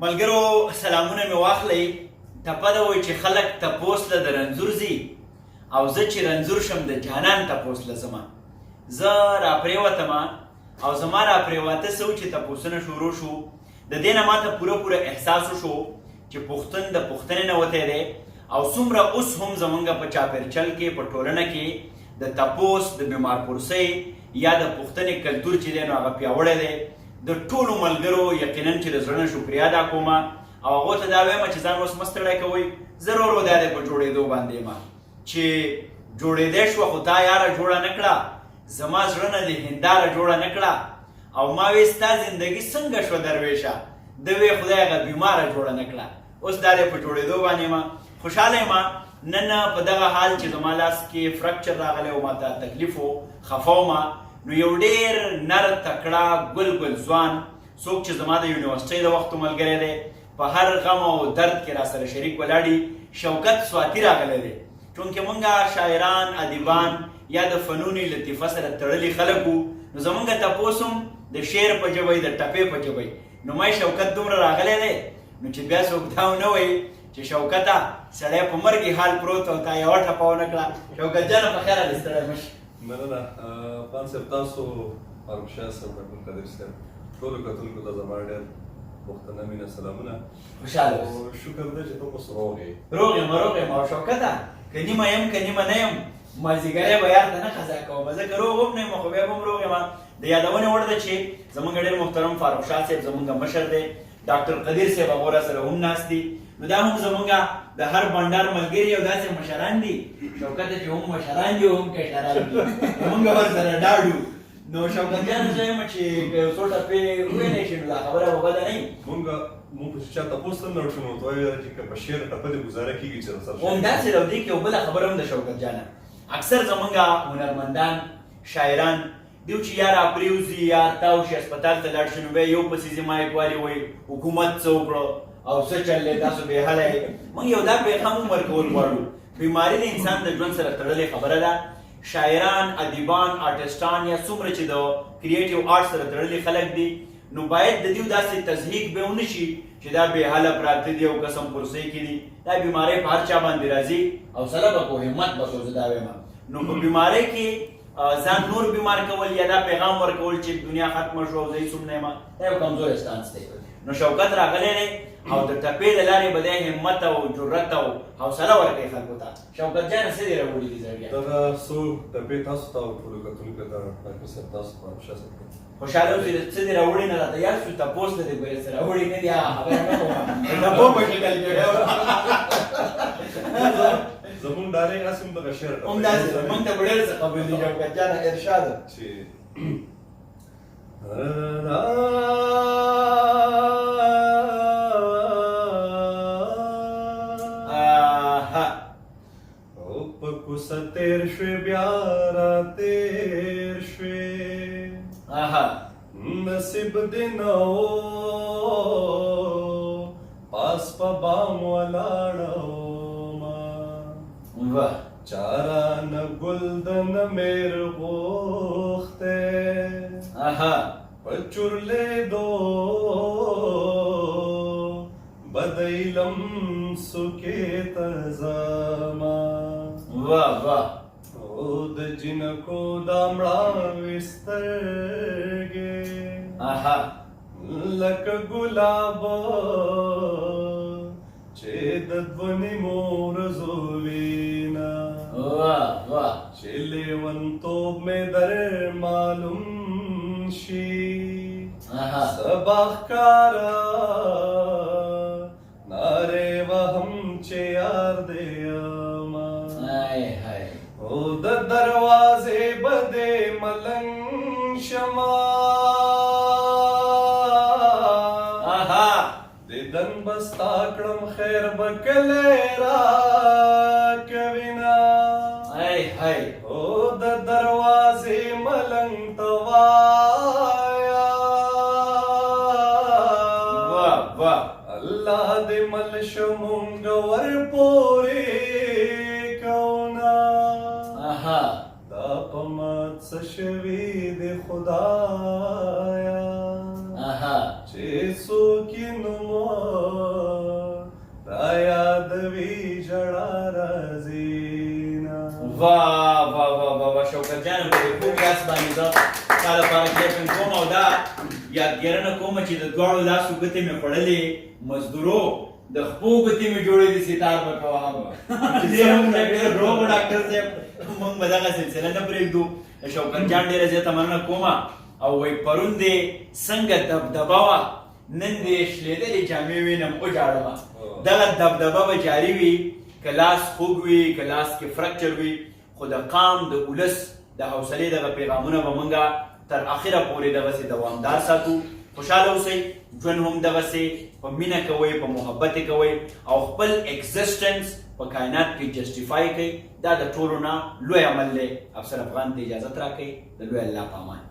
ملګرو سلامونه مې واخلئ. ټپه ده وایي چې خلک تپوس له د رنځور ځي او زه چې رنځور شم د جانان تپوس له ځمه. زه راپرېوتم او زما راپرېواته څه و چې تپوسونه شروع شو. د دې نه ماته پوره پوره احساس وشو چې پښتون د پښتنې نه وتی دی او څومره اوس هم زمونږ په چاپېرچل کې په ټولنه کې د تپوس د بیمارپرسۍ یا د پښتنې کلتور چې دی نو هغه پیاوړی دی. د ټولو ملګرو یقینا چې د زړه نه شکریا ادا کوم او هغو ته دا وایم چې ځان اوس مه ستړی کوئ، زه رو رو دا دی په جوړېدو باندې یم چې جوړېدی شوه خو تا یاره جوړه نه کړه، زما زړه نه دې هنداره جوړه نه کړه او ما وې ستا زندګي څنګه شوه دروېشه، ده وې خدای هغه بیماره جوړه نه کړه. اوس دا دی په جوړېدو باندې یم، خوشحاله یم. نن په دغه حال چې زما لاس کې فرکچر راغلی او ماته تکلیف و، خفه وم، نو یو ډیر نر تکړه ګل ګل ځوان څوک چې زما د یونیورسټۍ د وختو ملګری دی، په هر غم او درد کې را سره شریک ولاړي، شوکت سواتی راغلی دی. چونکه مونږ شاعران، ادیبان یا د فنون لطیفه سره تړلي خلک وو، نو زمونږ تپوس هم د شعر په ژبه وي، د ټپې په ژبه وي. نو ما شوکت دومره راغلی دی نو چې بیا څوک دا ونه وایي چې شوکته سړی په مرګي حال پروت او تا یوه ټپه ونه کړه. شوکت جانه په خیر راغلې، ستړی مه شې. مننه افغان صاحب، تاسو فاروق شاه صاحب، ډاکټر قدیر صاحب، ټولو کتونکو ته زما ډېر پښتنه مینه سلامونه. خوشحاله اوسې. شکر دی چې ته اوس روغ یې. روغ یم، روغ یم. او شوکته که نیمه یم که نیمه نه یم، مازدیګری به یار ته نه قضا کوم، ځکه روغ هم نه یم خو بیا به هم روغ یم. د یادونې وړ ده چې زمونږ ډېر محترم فاروق شاه صاحب زمونږ مشر دی، ډاکټر قدیر صاحب هغه راسره هم ناست دي، نو دا هم زمونږ د هر بنډار ملګري او داسې مشران دي شوکته چې هم مشران دي او هم کشران دي، مونږ ورسره ډاډو. نو شوکت جان زه وایم چې که یو څو ټپې وویلی شي نو دا خبره به بده نه وي. مونږ خو چې چا تپوس ته نه وشو نو ورته وایو چې که په شعر ټپه دې ګزاره کېږي چې راسره شعر. همداسې ده. او دې کې یو بله خبره هم ده شوکت جانه، اکثر زمونږ هنرمندان شاعران دیو چې یا راپریوځي یا تاو شي هسپتال ته لاړ شي، نو بیا یو پسې ځي مایک والي وایي حکومت څه وکړو او څه چل دی، تاسو بې حاله یئ. موږ یو دا پیغام هم ورکول غواړو، بیماري د انسان د ژوند سره تړلې خبره ده. شاعران، ادیبان، آرټسټان یا څومره چې د کریټیو آرټ سره تړلي خلک دي، نو باید د دیو داسې تضحیک به ونه شي چې دا بې حاله پراته دي او قسم پرسۍ کې دي. دا بیمارۍ په هر چا باندې راځي او سره به کو همت به کو، زه دا وایم. نو په بیمارۍ کې ځان نور بیمار کول یا دا پیغام ورکول چې دنیا ختمه شو او زه هیڅ هم نه یم، دا یو کمزوری ستانس دی. نو شوکت راغلی دی او د ټپې د لارې به دی همت او جرأت او حوصله ورکوي خلکو ته. شوکت جانه څه دې راوړي دي زړګیه؟ دغه څو ټپې تاسو ته او ټولو کتونکو ته ډاکټر صاحب تاسو په شاه صاحب خوشحاله اوسئ. څه دې راوړي نه راته یاد شو، تپوس ته دې ګورې څه راوړي نه دي، هغه خبره نه کومه ټپو په شکل کې. زمونږ ډالۍ هسې هم دغه شعر همداسې مونږ ته به ډېر څه قبول دي شوکت جانه. ارشاد. چې او په کوڅه تېر شوې بیا را تېر شوې، نصیب دې نه و پاس په بام ولاړه ومه، چا رانه ګل د نه مېر غوښتی، په چورلېدو بدیلم سوکې ته ځمه. واه واه. او د جینکو دا مړاوې سترګې لکه ګلاب چې د دوه نیمو ورځو وینه، واه واه. چې لیونتوب مې در معلوم شي، سبا ښکاره نارې وهم چې یار دې یمه، او د دروازې به دې ملنګ شمه، دیدن به ستا کړم خیر به کلی راکوینه، او د دروازې ملنګ ته وایا واه واه. الله دې مل شه مونږ ورپورې کونا، دا په ما څه شوي دي خدایا چې څو څوک یې نوم را یادوي ژړا راځي نه. واه واه واه واه واه شوکت جان، په دې خوږ لاس باندې زه ستا لپاره کلیپنګ کوم او دا یادګېرنه کوم چې د دواړو لاسو ګوتې مې خوړلې، مزدورو د خپو ګوتې مې جوړې دي، ستار به کوم. دې هم ډېر روغ ډاکټر صاحب، موږ به دغه سلسله نه پرېږدو. د شوکت جان ډېره زیاته مننه کوم. او وایي پرون دې څنګه دبدبه وه، نن دې شلېدلې جامې وینم وژاړم. دغه دبدبه به جاري وي، که لاس خوږ وي، که لاس کې فرکچر وي، خو د قام د ولس د حوصلې دغه پیغامونه به مونږه تر اخره پورې دغسې دوامدار ساتو. خوشحاله اوسئ، ژوند هم دغسې په مینه کوئ، په محبت یې کوئ او خپل existence په کائنات کې justify کړئ. دا د ټولو نه لوی عمل دی. افسر افغان ته اجازت راکړئ، د لوی الله په امان.